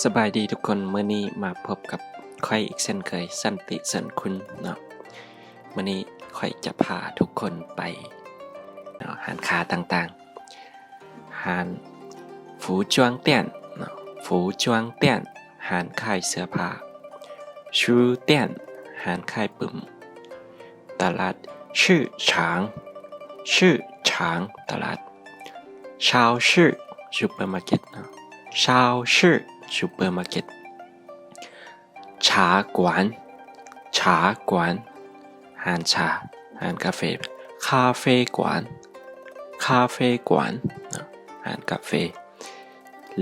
ສະບາຍດີທຸກຄົນ, ມື້ນີ້ມາພົບກັບຂ້ອຍອີກເຊັ່ນເຄີຍ, ສັນຕິ ເຊີນຄຸນ ເນາະ. ມື້ນີ້ຂ້ອຍຈະພາທຸກຄົນໄປ ເນາະ, ຮ້ານຄ້າຕ່າງໆ. ຮ້ານ 服装店 ເນາະ, 服装店 ຮ້ານຂາຍເສື້ອຜ້າ, 书店 ຮ້ານຂາຍປຶ້ມ, ຕະຫຼາດ 市场 市场 ຕະຫຼາດ, 超市 ຊຸບເປີມາເກັດເນາະ, 超市 ຊຸບເປີມາເກັດ, 茶馆 茶馆 ຮ້ານຊາ, ຮ້ານກາເຟ, 咖啡馆 咖啡馆 ເນາະ, ຮ້ານກາເຟ,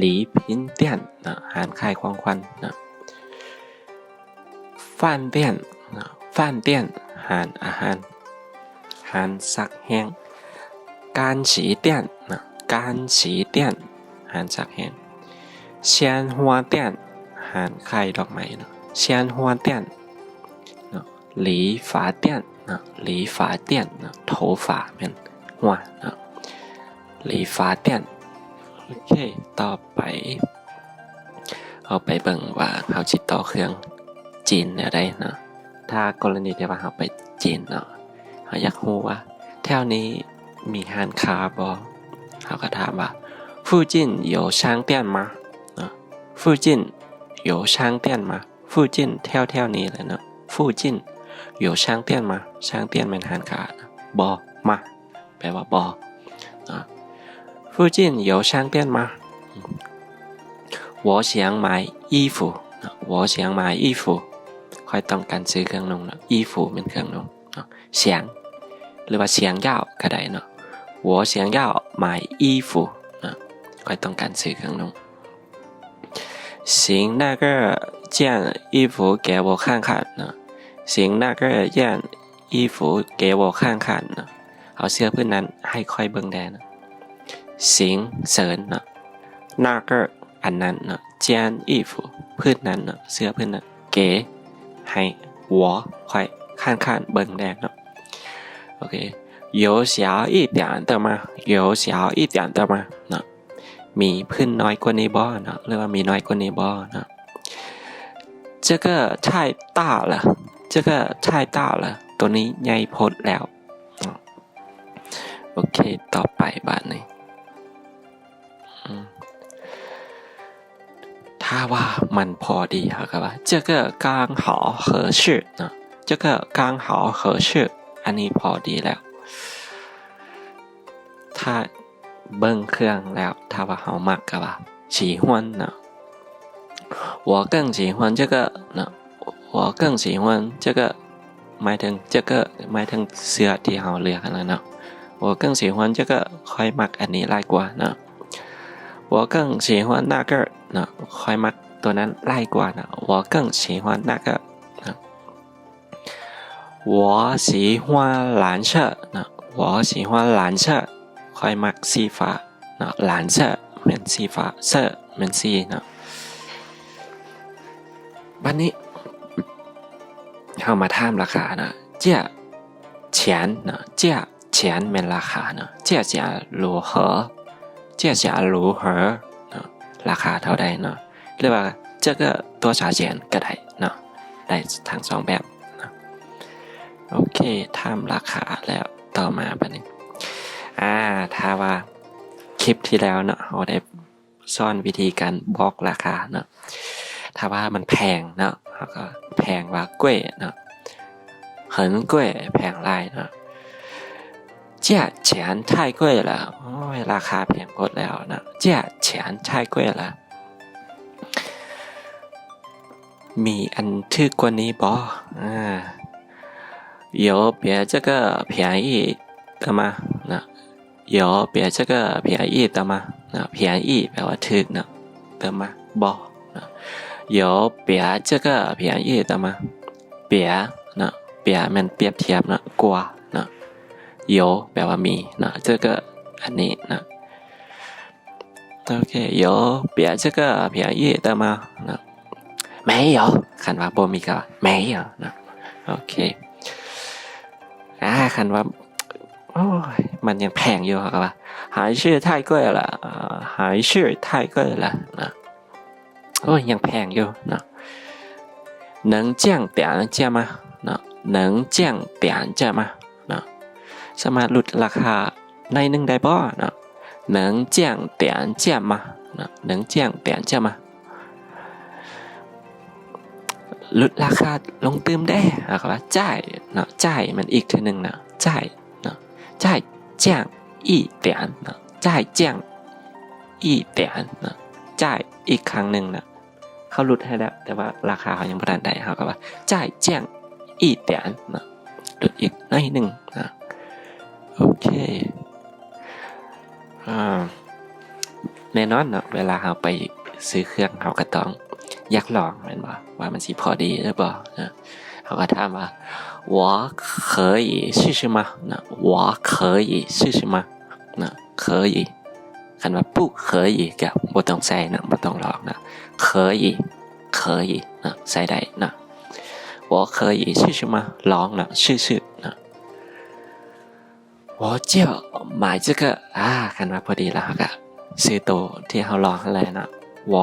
礼品店 ເນາະ, ຮ້ານຂາຍຂອງຂວັນເນາະ, 饭店 ເນາະ, 饭店 ຮ້ານອາຫານ, ຮ້ານຊັກແຫ້ງ, 干洗店 ເນາະ, 干洗店 ຮ້ານຊັກແຫ້ງ, 鲜花店 ຮ້ານຂາຍດອກໄມ້ເນາະ, 鲜花店 ເນາະ, 理发店 ເນາະ, 理发店 ເນາະ, ໂຖຝາແມ່ນຫົວເນາະ, 理发店. ໂອເຄ, ຕໍ່ໄປ ເຮົາໄປເບິ່ງວ່າເຮົາຊິຕໍ່ເຄື່ອງຈີນແນວໃດເນາະ. ຖ້າກໍລະນີທີ່ວ່າເຮົາໄປຈີນເນາະ, ເຮົາຢາກຮູ້ວ່າແຖວນີ້ມີຮ້ານຄ້າບໍ່, ເຮົາກໍຖາມວ່າ 附近有商店吗 ເນາະ, 附近有商店吗, 附近 ແຖວໆນີ້ແຫຼະເນາະ, 附近有商店吗, 商店 ແມ່ນຮ້ານຄ້າ, 吗 ແປວ່າບໍ່ເນາະ. 附近有商店吗? 我想买衣服 我想买衣服 ຂ້ອຍຕ້ອງການຊື້ເຄື່ອງນຸ່ງເນາະ, 衣服 ແມ່ນເຄື່ອງນຸ່ງເນາະ, 想 ຫຼືວ່າ想要ກໍໄດ້ເນາະ, 我想要买衣服 ເນາະ, ຂ້ອຍຕ້ອງການຊື້ເຄື່ອງນຸ່ງ. 行，那个件衣服给我看看 เนาะ, 行，那个件衣服给我看看 เนาะ, ເອົາເສື້ອຜືນນັ້ນໃຫ້ຂ້ອຍເບິ່ງແດ່ເນາະ. 行，ເຊີນເນາະ, 那个 ອັນນັ້ນເນາະ, 件衣服 ຜືນນັ້ນເນາະ, ເສື້ອຜືນນັ້ນ, 给 ໃຫ້, 我 ຂ້ອຍ, 看看 ເບິ່ງແດ່ເນາະ. ໂອເຄ, 有小一点的吗? 有小一点的吗? ເນາະ, ມີຜືນນ້ອຍກວ່ານີ້ບໍ່ເນາະ ຫຼືວ່າມີນ້ອຍກວ່ານີ້ບໍ່ເນາະ? 这个太大了, 这个太大了, ໂຕນີ້ໃຫຍ່ໂພດແລ້ວເນາະ. ໂອເຄ, ຕໍ່ໄປບາດນີ້ ອືມ ຖ້າວ່າມັນພໍດີ ເຮົາກໍວ່າ 这个刚好合适 ເນາະ, 这个刚好合适, ອັນນີ້ພໍດີແລ້ວ. ຖ້າເບິ່ງເຄື່ອງແລ້ວ ຖ້າວ່າເຮົາມັກກໍວ່າ 喜欢 ເນາະ, 我更喜欢这个 ເນາະ, 我更喜欢这个 ໝາຍເຖິງ 这个 ໝາຍເຖິງເສື້ອທີ່ເຮົາເລືອກຫັ້ນແຫຼະເນາະ. 我更喜欢这个 ຂ້ອຍມັກອັນນີ້ຫຼາຍກວ່າເນາະ. 我更喜欢那个 ເນາະ, ຂ້ອຍມັກໂຕນັ້ນຫຼາຍກວ່າເນາະ. 我更喜欢那个 ເນາະ. 我喜欢蓝色 ເນາະ, 我喜欢蓝色 ຂ້ອຍມັກສີຟ້າເນາະ. 蓝色 ແມ່ນສີຟ້າ, 色 ແມ່ນສີເນາະ. ບັດນີ້ເຮົາມາຖາມລາຄາເນາະ, 价钱 ເນາະ, 价钱 ແມ່ນລາຄາເນາະ. 价钱如何? 价钱如何 ເນາະ, ລາຄາເທົ່າໃດເນາະ, ຫຼືວ່າ 这个多少钱 ກໍໄດ້ເນາະ, ໄດ້ທັງສອງແບບເນາະ. ໂອເຄ, ຖາມລາຄາແລ້ວ, ຕໍ່ມາບັດນີ້ ອາ ຖ້າວ່າຄລິບທີ່ແລ້ວເນາະ ເຮົາໄດ້ ສອນວິທີການບອກລາຄາເນາະ. ຖ້າວ່າມັນແພງເນາະ ເຮົາກໍແພງວ່າ 贵 ເນາະ, 很贵 ແພງຫຼາຍເນາະ. 价钱太贵了, ໂອ້ຍ ລາຄາແພງໂພດແລ້ວເນາະ. 价钱太贵了, ມີອັນຖືກກວ່ານີ້ບໍ່? ອາ 有比这个便宜的吗? ເນາະ. 有比这个便宜的吗? ເນາະ, 便宜 ແປວ່າຖືກເນາະ, 的吗 ບໍ່ເນາະ. 有比这个便宜的吗? 比 ເນາະ, 比 ແມ່ນປຽບທຽບເນາະ, กว่า ເນາະ. 有 ແປວ່າມີເນາະ, 这个 ອັນນີ້ເນາະ. ໂອເຄ, 有比这个便宜的吗? ເນາະ. 没有, ຄັນວ່າບໍ່ມີກໍ 没有 ເນາະ. ໂອເຄ, ອາ ຄັນວ່າ ໂອ້ຍ ມັນຍັງແພງຢູ່ ເຮົາກໍວ່າ 还是太贵了, 还是太贵了 ເນາະ. ໂອ້ຍ ຍັງແພງຢູ່ເນາະ. 能降点价吗 ເນາະ 能降点价吗 ເນາະ ສາມາດຫຼຸດລາຄາໜ້ອຍໜຶ່ງໄດ້ບໍ່ເນາະ. 能降点价吗 ເນາະ 能降点价吗 ຫຼຸດລາຄາລົງຕື່ມແດ່ ເຮົາກໍວ່າ 再 ເນາະ 再 ມັນອີກເທື່ອໜຶ່ງເນາະ 再 ເນາະ 再降一点 ເນາະ 再降一点 ເນາະ 再 ອີກຄັ້ງໜຶ່ງເນາະ. ເຂົາຫຼຸດໃຫ້ແລ້ວ ແຕ່ວ່າລາຄາເຮົາຍັງບໍ່ທັນໄດ້ ເຮົາກໍວ່າ 再降一点 ເນາະ ຫຼຸດອີກໜ້ອຍໜຶ່ງເນາະ. ໂອເຄ ອາ ແນ່ນອນເນາະ ເວລາເຮົາໄປຊື້ເຄື່ອງ ເຮົາກໍຕ້ອງຢາກລອງແມ່ນບໍ່ ວ່າມັນຊິພໍດີຫຼືບໍ່ເນາະ. ເຮົາກໍຖາມວ່າ 我可以试试吗 ເນາະ 我可以试试吗 ເນາະ 可以 ຄັນວ່າ 不可以 ກໍບໍ່ຕ້ອງໃສ່ເນາະ ບໍ່ຕ້ອງລອງເນາະ. 可以 可以 ເນາະ ໃສ່ໄດ້ເນາະ. 我可以试试吗 ລອງເນາະ 试试 ເນາະ. 我就买这个 ອາ ຄັນວ່າພໍດີແລ້ວ ເຮົາກໍຊື້ໂຕທີ່ເຮົາລອງຫັ້ນແຫຼະເນາະ. 我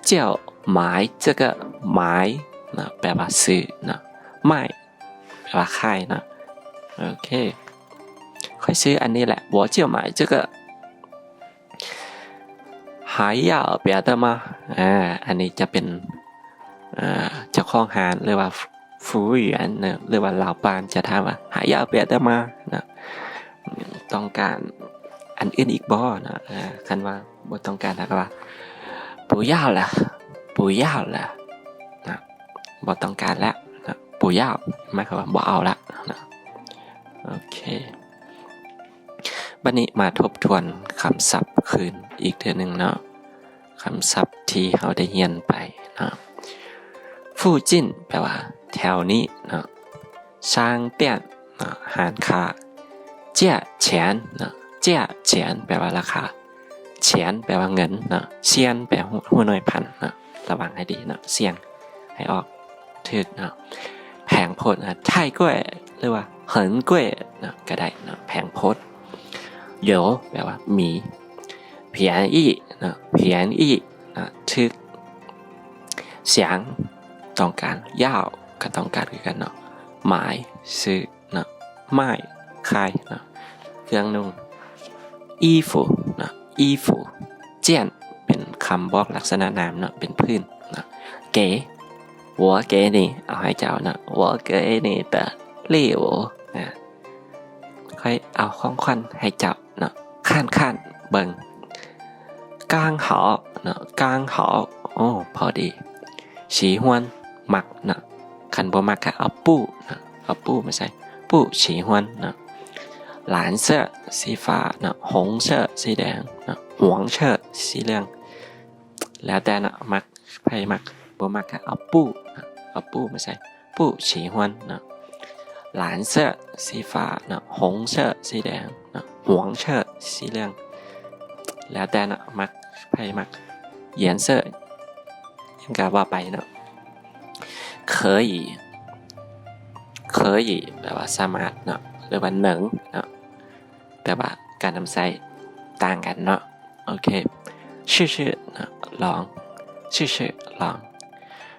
就买这个 买 ເນາະ ແປວ່າຊື້ເນາະ. 买 ແປວ່າຂາຍເນາະ. ໂອເຄ ຂ້ອຍຊື້ອັນນີ້ແຫຼະ. 我就买这个 还要别的吗 ອາ ອັນນີ້ຈະເປັນ ເຈົ້າຂອງຮ້ານ ຫຼືວ່າ 服务员 ເນາະ ຫຼືວ່າລາວບ້ານຈະຖາມວ່າ 还要别的吗 ເນາະ ຕ້ອງການອັນອື່ນອີກບໍ່ເນາະ. ຄັນວ່າບໍ່ຕ້ອງການ ເຮົາກໍວ່າ 不要了 不要了 ເນາະ ບໍ່ຕ້ອງການແລ້ວເນາະ. 不要 ໝາຍຄວາມວ່າບໍ່ເອົາລະເນາະ. ໂອເຄ ບັດນີ້ມາທົບທວນຄຳສັບຄືນອີກເທື່ອໜຶ່ງເນາະ. ຄຳສັບທີ່ເຮົາໄດ້ຮຽນໄປເນາະ. 附近 ແປວ່າແຖວນີ້ເນາະ. 商店 ເນາະ ຮ້ານຄ້າ. 借钱 ເນາະ 借钱 ແປວ່າລາຄາ. 钱 ແປວ່າເງິນເນາະ. 钱 ແປວ່າຫົວໜ່ວຍພັນເນາະ. ລະວັງໃຫ້ດີເນາະ. 钱 ໃຫ້ອອກຖືກເນາະ. ແພງໂພດ ອາ 太贵 ຫຼືວ່າ 很贵 ເນາະ ກໍໄດ້ເນາະ ແພງໂພດ. 有 ແປວ່າມີ. 便宜 ເນາະ 便宜 ເນາະ ຖືກ. 想 ຕ້ອງການ. 要 ກໍຕ້ອງການຄືກັນເນາະ. 买 ຊື້ເນາະ. 卖 ຂາຍເນາະ ເຄື່ອງນຸ່ງ. 衣服 ເນາະ 衣服. 件 ເປັນຄຳບອກລັກສະນະນາມເນາະ ເປັນພື້ນເນາະ. 给 我给你 ເອົາໃຫ້ເຈົ້າເນາະ. 我给你的礼物 ນະ ຂ້ອຍເອົາຂອງຂວັນໃຫ້ເຈົ້າເນາະ. 看看 ເບິ່ງ. 刚好 ເນາະ 刚好 ໂອ້ ພໍດີ. 喜欢 ມັກເນາະ. ຄັນບໍ່ມັກກໍເອົາ 不 ເນາະ ເອົາ 不 ມາໃສ່. 不喜欢 ເນາະ. 蓝色 ສີຟ້າເນາະ. 红色 ສີແດງເນາະ. 黄色 ສີເຫຼືອງ. ແລ້ວແຕ່ເນາະ ມັກ ໃຜມັກ ບໍ່ມັກກໍເອົາ 不 ເອົາ 不 ມາໃສ່. 不喜欢 ເນາະ. 蓝色 ສີຟ້າເນາະ. 红色 ສີແດງເນາະ. 黄色 ສີເຫຼືອງ. ແລ້ວແຕ່ເນາະ ມັກ ໃຜມັກ 颜色 ຫຍັງກໍວ່າໄປເນາະ. 可以 可以 ແປວ່າສາມາດເນາະ ຫຼືວ່າ 能 ເນາະ ແຕ່ວ່າການນຳໃຊ້ຕ່າງກັນເນາະ. ໂອເຄ 试试 ເນາະ ລອງ. 试试 ລອງ.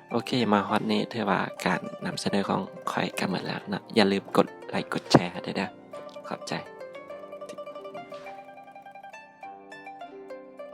ໂອເຄ ມາຮອດນີ້ຖືວ່າການນຳສະເໜີຂອງຂ້ອຍກໍໝົດແລ້ວເນາະ. ຢ່າລືມກົດໄລກ໌ກົດແຊໃຫ້ເດີ. ຂອບໃຈ.